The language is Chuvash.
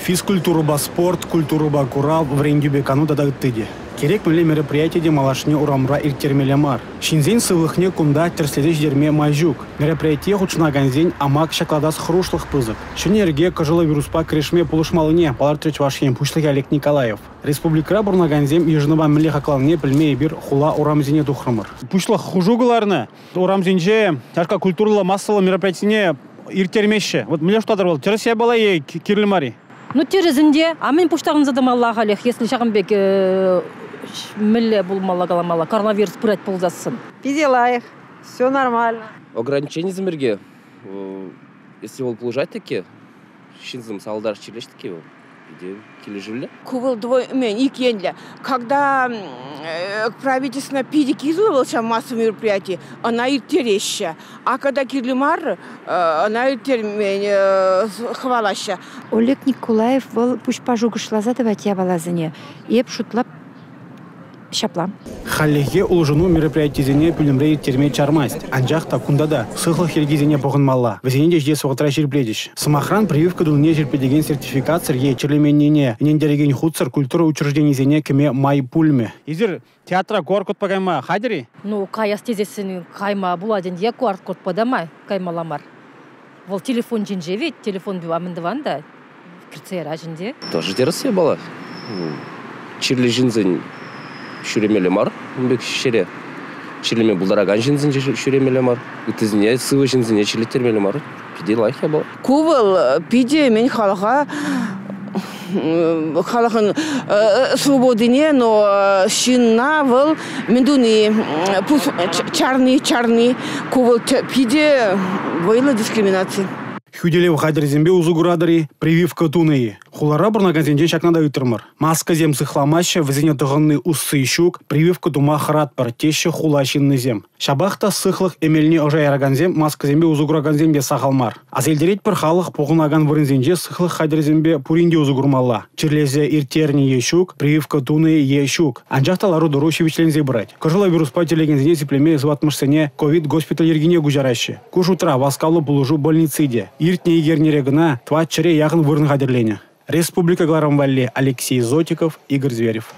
Физкультурӑпа спорт, культурӑпа курав, вӗрентӳпе кану тата ытти те. Кирек мӗнле мероприятие те малашне урамра ирттермелле мар. Ҫынсен сывлӑхне кунта тӗрӗслесе ҫитерме май ҫук. Мероприятие хутшӑнакансен амак ҫаклатас хӑрушлӑх пысӑк. Ҫӗнӗ йӗрке кӑшӑллӑ вируспа кӗрешме пулӑшмаллине палӑртрӗ Чӑваш Ен Пуҫлӑхӗ Олег Николаев. Республикӑра пурӑнакансем йышӑнӑва мӗнле хакланине пӗлме эпир хула урамӗсене тухрӑмӑр. Пуҫлӑх хушу кӑларнӑ. Урамсенче ҫакна культурӑллӑ массӑллӑ мероприятисене ирттермеҫҫӗ. Вот мӗнле шутлатӑр вӑл, тӗрӗс япала-и кирлӗ мар-и? Ну, тӗрӗсӗнте, а мӗн пуҫтарӑнса тӑмалла халех, если ҫакӑн пек мӗнле пулмалла каламалла, коронавирус пырать пулсассӑн. Питӗ лайӑх, все нормально. Ограниченисем пирки, если вӑл пулӑшать таки, ҫынсем салтар чирлеҫ таки вӑл. Килӗшӳллӗ. Ку вӑл ик енлӗ. Когда правительство питӗ кирлӗ вӑл ҫав массовый мероприяти, ӑна ирттереҫҫӗ. А когда кирлӗ мар, ӑна ирттермен хӑвалаҫҫӗ. Олег Николаев вӑл пуҫпа шухӑшласа тӑвать япаласене. Эп шутлап ҫапла. Хальлӗхе улшӑну мероприятисене пӳлӗмре ирттерме чармасть. Анчах та кунта та сыхлӑх йӗркисене пӑхӑнмалла. Вӗсене те ҫитес вӑхӑтра ҫирӗплетӗҫ. Сӑмахран, прививка тунине ҫирӗплетекен сертификатсӑр е чирлеменнине ӗнентерекен хутсӑр культура учрежденисене кӗме май пулмӗ. Эсир театра QR-кодпа кайма хатӗр-и? Ну, каяс тесессӗн кайма пулать ӗнтӗ, QR-кодпа та май каймалла мар. Вӑл телефон ҫинче ведь, телефон мӗн тӑван та кӗртсе ярать ӗнтӗ. Тоже тӗрӗс япала. Чирлӗ ҫынсен ҫӳремелле мар, ун пек ҫӗре. Чирлеме пултаракан ҫынсен ҫӳремелле мар. Ыттисене, сывӑ ҫынсене чирлеттермелле мар. Питӗ лайӑх япала. Ку вӑл питӗ мӗн халӑха, халӑхӑн свободине, но ҫынна вӑл мӗн туни, чарни, ку вӑл питӗ вӑйлӑ дискриминаци. Хӳтӗлев хатӗрӗсемпе усӑ куратӑр-и, прививка тунӑ-и? Хулара пурӑнакансенчен ҫакна та ыйтрӑмӑр. Маскӑсем сыхламаҫҫӗ, вӗсене тӑхӑнни усси ҫук, прививка тума хӑратпӑр, теҫҫӗ хула ҫыннисем. Ҫапах та сыхлӑх эмелне ӑша яракансем маскӑсемпе усӑ куракансем те сахал мар. Аса илтеретпӗр, халӑх пухӑнакан вырӑнсенче сыхлӑх хатӗрӗсемпе пурин те усӑ курмалла. Чирлесе ирттернӗ е ҫук, прививка тунӑ е ҫук. Анчах та лару-тӑру ҫивӗчленсе пырать. Кӑшӑллӑ вируспа чирлекенсене сиплеме сыватмӑшсене ковид-госпиталь йӗркине куҫараҫҫӗ. Ку шутра васкавлӑ пулӑшу больници те. Иртнӗ ик эрнере кӑна 400 яхӑн вырӑн хатӗрленӗ. Республика кӑларӑм валли Алексей Зотиков, Игорь Зверев.